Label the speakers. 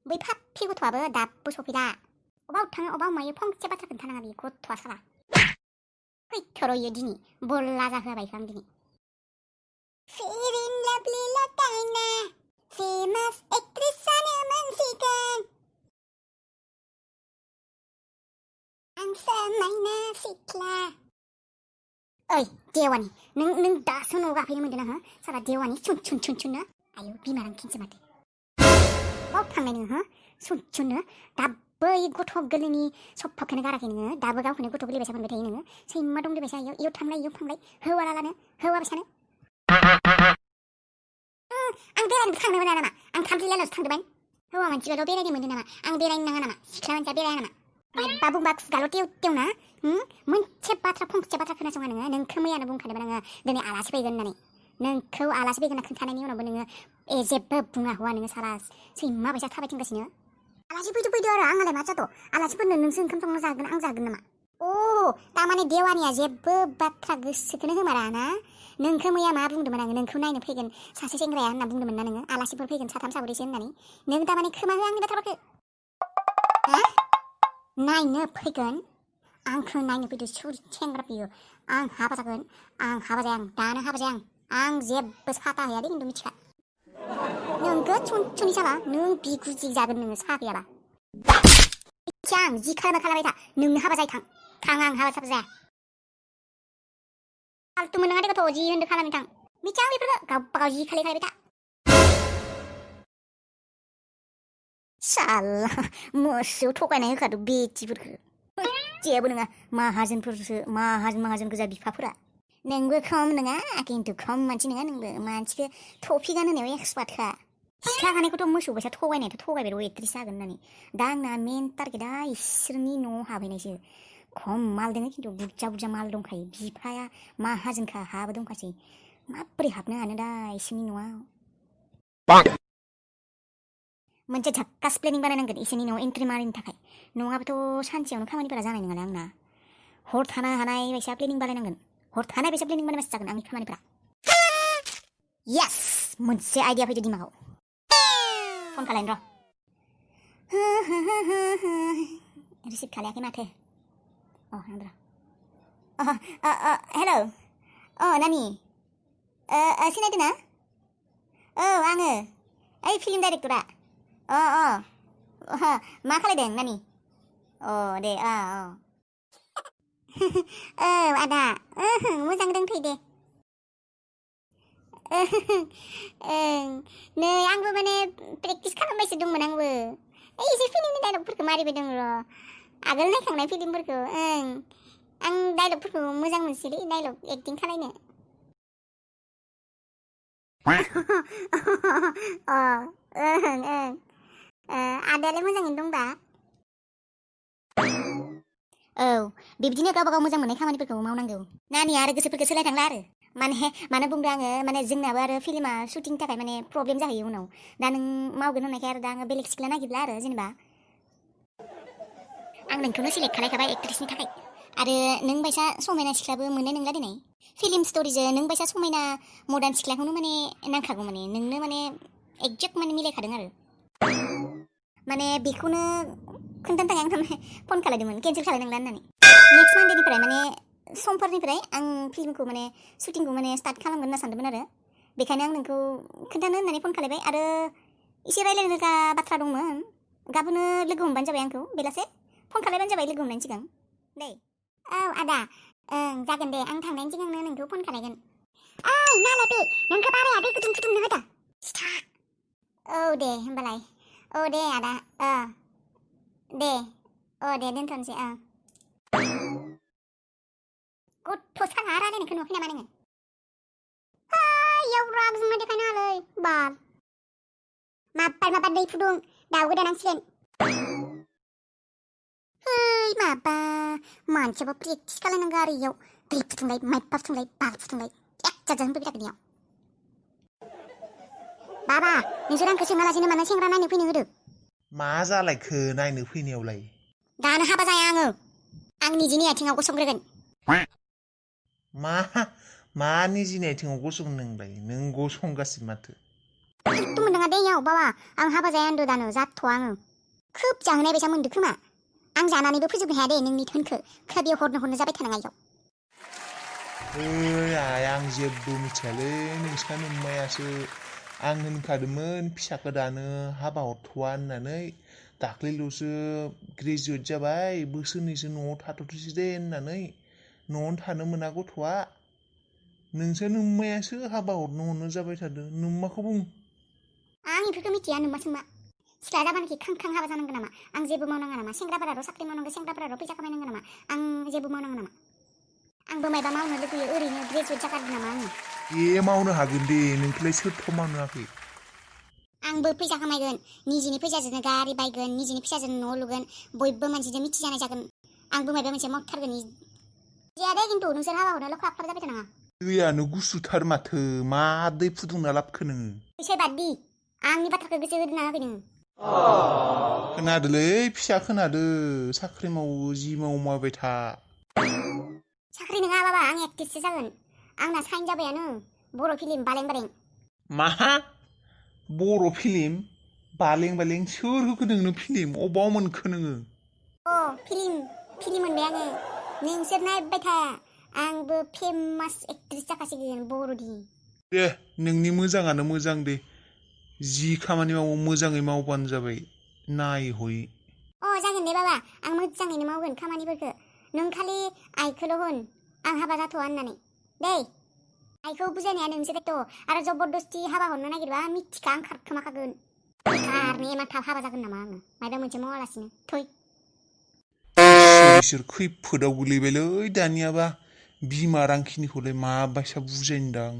Speaker 1: बै 파피 गथ'आबो दाबो सफैला अबाव थाङो अबाव मायो फंसे बाथ्रा खोन्थानाङा बे गथ'आ साला फैथ'र'यो दिनै बरला जाहोबायखो आं दिनै फेर इन लाभलि लटाइना फेमास एक्ट्रेस जानो मोनसिगोन आं समायना सिख्ला ओइ देवानि नों दासो न'आव गाफैनो मोनदों ना हो साला देवानि सुन आयौ बिमारां खिनसे माथो बाव थांनाय नोङो हो सुननो दाबो गथ' गोरलैनि सफाखौनो गाराखै नोङो दाबो गावखौनो गथ' गोरलै बायसा मोनबाय थायो नोङो सैमा दंदो बायसा इयाव थांलाय हौवालालानो हौवा बायसानो आं बेरायनोबो थांनो मोना नामा आं थामजिलाइनावसो थांदोंमोन हौवा मानसिबाल' बेरायनो मोनदों नामा आं बेरायनो नाङा नामा सिख्ला मानसिया बेराया नामा मायबा बुंबा खुगाल' टेव ना मोनसे बाथ्रा फंसे बाथ्रा खोनासङा नोङो नोंखौ मैयानो बुंखादोंमोन आङो दिनै आलासि फैगोन होननानै नोंखौ आलासि फैगोन होनना खोन्थानायनि उनावबो नोङो जेबो बुङा हौवा नोङो साला सैमा बायसा थाबायथिंगासिनो आलासि फैदो आरो आंलाय मा जाथ' आलासिफोरनो नोंसो ओंखाम संना जागोन आं जागोन नामा तारमाने देवानिया जेबो बाथ्रा गोसोखौनो होमारा ना नोंखौ मैया मा बुंदोंमोन आङो नोंखौ नायनो फैगोन सासे सेंग्राया होनना बुंदोंमोन ना नोङो आलासिफोर फैगोन साथाम साब्रैसो होननानै नों तारमाने खोमा हो आंनि बाथ्राफोरखौ नायनो फैगोन आंखौ नायनो फैदो सेंग्रा फैयो आं हाबा जागोन आं हाबा जाया दानो हाबा जाया आं जेबो साथा होया दे नोंथ' मिथिखा नोंखौ सुनि साला नों बिगुजि जागोन नोङो साहा गैयाबा मिथिया आं जि खालामबाय था नोंनो हाबा जायो थां आं हाबा साबा जाया फाल्तु मोननाङा दे गथ' जि होनदो खालामनो थां मिथिया आं बेफोरखौ गावबा गाव जि खालामबाय था साला मोसौ थगायनाय होखादो बेटिफोरखौ जेबो नङा माहाजोनफोरसो माहाजोन गोजा बिफाफोरा नोंबो खम नङा खिन्थु खम मानसि नङा नोंबो मानसिखौ टफि गानहोनायाव एक्सपार्टखा सिख्ला थानायखौथ' मोसौ बायसा थगायनायाथ' थगायबाय र' एक्ट्रेस जागोन होननानै दा आंना मेन टारगेटआ इसोरनि न'आव हाबहैनायसो खम माल दङ खिन्थु बुरजा माल दंखायो बिफाया माहाजोनखा हाबो दंखासै माबोरै हाबनो हानो दा इसोरनि न'आव मोनसे झक्कास प्लेनिं बानायनांगोन इसोरनि न'आव एन्ट्रि मारिनो थाखाय नङाबाथ' सानसेयावनो खामानिफोरा जानाय नङालै आंना हर थानो हानाय बायसा प्लेनिं बानायनांगोन हर थानाय बायसा प्लेनिं बानायबासो जागोन आंनि खामानिफोरा येस मोनसे आइडिया फैदो दिमागाव फन खालायनो र' रिसिभ खालायाखै माथो नंद्रा हेलौ नानि सिनायदों ना आङो ओइ फिल्म डाइरेक्टरा मा खालायदों नानि दे आदा मोजां दंथ'यो दे नै आंबो माने प्रेक्टिस खालामबायसो दंमोन आंबो एसे फिल्मनि डायलगफोरखौ मारिबाय दं र' आगोल नायखांनाय फिल्मफोरखौ आं डायलगफोरखौ मोजां मोनसैलै डायलग एक्टिं खालायनो आदायालाय मोजाङैनो दंबा बिब्दिनो गावबा गाव मोजां मोननाय खामानिफोरखौ मावनांगौ नानि आरो गोसोफोरखौ सोलायनांला आरो माने बुंदों आङो माने जोंनाबो आरो फिल्मा शुटिंनि थाखाय माने प्रब्लेम जाहैयो उनाव दा नों मावगोन होननायखाय आरो दा आङो बेलेग सिख्ला नागिरला आरो जेनेबा आं नोंखौनो सिलेक्ट खालायखाबाय एक्ट्रेसनि थाखाय आरो नों बायसा समायना सिख्लाबो मोननाय नंला दिनै फिल्म स्ट'रिजों नों बायसा समायना मडार्न सिख्लाखौनो माने नांखागौ माने नोंनो माने एक्जेक्ट माने मिलायखादों आरो माने बेखौनो खोन्थानो थाखाय आं थारमाने फन खालायदोंमोन केन्सेल खालायनांला होननानै नेक्स्ट मानडेनिफ्राय माने समफोरनिफ्राय आं फिल्मखौ माने शुटिंखौ माने स्टार्ट खालामगोन होनना सानदोंमोन आरो बेखायनो आं नोंखौ खोन्थानो होननानै फन खालायबाय आरो एसे रायज्लायनो बाथ्रा दंमोन गाबोनो लोगो हमबानो जाबाय आंखौ बेलासे फन खालायबानो जाबाय लोगो हमनायनि सिगां दे आदा जागोन दे आं थांनायनि सिगांनो नोंखौ फन खालायगोन नालाय बे नोंखौ बाराया दै गुदुं फुदुंनो होदों दे होमबालाय दे आदा दे दोनथ'नोसै गथ' साला रायलायनायखौ नुवाखै नामा नोङो इयाव राग जोंनाय देखायनो हालै बाल माबा दै फुदुं दाउ गोदानांसिगोन माबा मानसियाबो प्रेक्टिस खालायनांगौ आरो इयाव दै फुदुंलाय माइबा फुदुंलाय बाल फुदुंलाय एकजाजानो होनफैबाय थागोन इयाव बाबा नोंसोर आंखौ सोङालासिनो मानो सेंग्रा नायनो फैनो होदो
Speaker 2: मा जालायखो नायनो फैनायावलाय
Speaker 1: दानो हाबा जाया आङो आं निजेनि आथिङाव गसंग्रोगोन
Speaker 2: मा निजिनि आथिङाव गसंनो नोंलाय नों गसंगासिनो माथो
Speaker 1: फाल्तु मोननाङा दे इयाव नोंनियाव बाबा आं हाबा जाया होनदो दानो जाथ'आ आङो खोब जाहोनाय बायसा मोनदो खोमा आं जानानैबो फोजोबनो हाया दे नोंनि धोनखौ खोब हरनो जाबाय थानाङा
Speaker 2: ओइ आइ आं जेबो मिथियालै नोंसा नोम्मायासो आं होनखादोंमोन फिसाखो दानो हाबा हरथ'वा होननानै दाख्लैल'सो ग्रेजुवेट जाबाय बोसोरनैसो न'आव थाथ'थोंसै दे होननानै न'आवनो थानो मोना गथ'आ नोंसा नोम्मायासो हाबा हरनो जाबाय थादों नोम्माखौ बुं
Speaker 1: आं इफोरखौ मिथिया नोम्मासो मा सिख्ला जाबानोखि खां हाबा जानांगौ नामा आं जेबो मावनाङा नामा सेंग्राफोराल' साख्रि मावनांगौ सेंग्राफोराल' फैसा खामायनांगौ नामा आं जेबो मावनाङा नामा आंबो मायबा मावनो लुगैयो ओरैनो ग्रेजुवेट जागारदों नामा आङो
Speaker 2: ए मावनो हागोन दे नोंखौलाय सोरथ' मावनो होआखै
Speaker 1: आंबो फैसा खामायगोन निजिनि फैसाजोंनो गारि बायगोन निजिनि फैसाजोंनो न' लुगोन बयबो मानसिजों मिथिजानाय जागोन आंबो मायबा मोनसे मावथारगोन जाया दे खिन्थु नोंसोर हाबा हरनायल' ख्लाब ख्लाब जाबाय थानाङा
Speaker 2: दैयानो गुसुथार माथो मा दै फुदुंना लाबखो नोङो
Speaker 1: फैसा बाददि आंनि बाथ्राखौ गोसो होदों ना होआखै नोङो
Speaker 2: खोनादोलै फिसा खोनादो साख्रि मावो जि मावबाय था
Speaker 1: साख्रि नङा बाबा आं एक्ट्रिससो जागोन आंना साइन जाबायानो बर' फिल्म बालें बालें
Speaker 2: मा बर' फिल्म बालें बालें सोर होखो नोंनो फिल्म अबाव मोनखो नोङो
Speaker 1: फिल्म मोनबाय आङो नोंसोर नायबाय था आंबो फेमास एक्ट्रिस जाखासिगोन बर'नि
Speaker 2: दे नोंनि मोजाङानो मोजां दे जि खामानि मावो मोजाङै मावबानो जाबाय नायहय
Speaker 1: जागोन दे बाबा आं मोजाङैनो मावगोन खामानिफोरखौ नों खालि आइखौल' होन आं हाबा जाथ'आ होननानै दै आइखौ बुजायनाया नोंसो बेथ' आरो जबरदस्ति हाबा हरनो नागिरबा मिथिखा आं खारखोमाखागोन बेखारनि एमान थाब हाबा जागोन नामा आङो मायबा मोनसे मावालासिनो थै
Speaker 2: इसोर खैफोदाव गोलैबायलै दानियाबा बिमा रांखिनिखौलाय माबायसा बुजायनो दां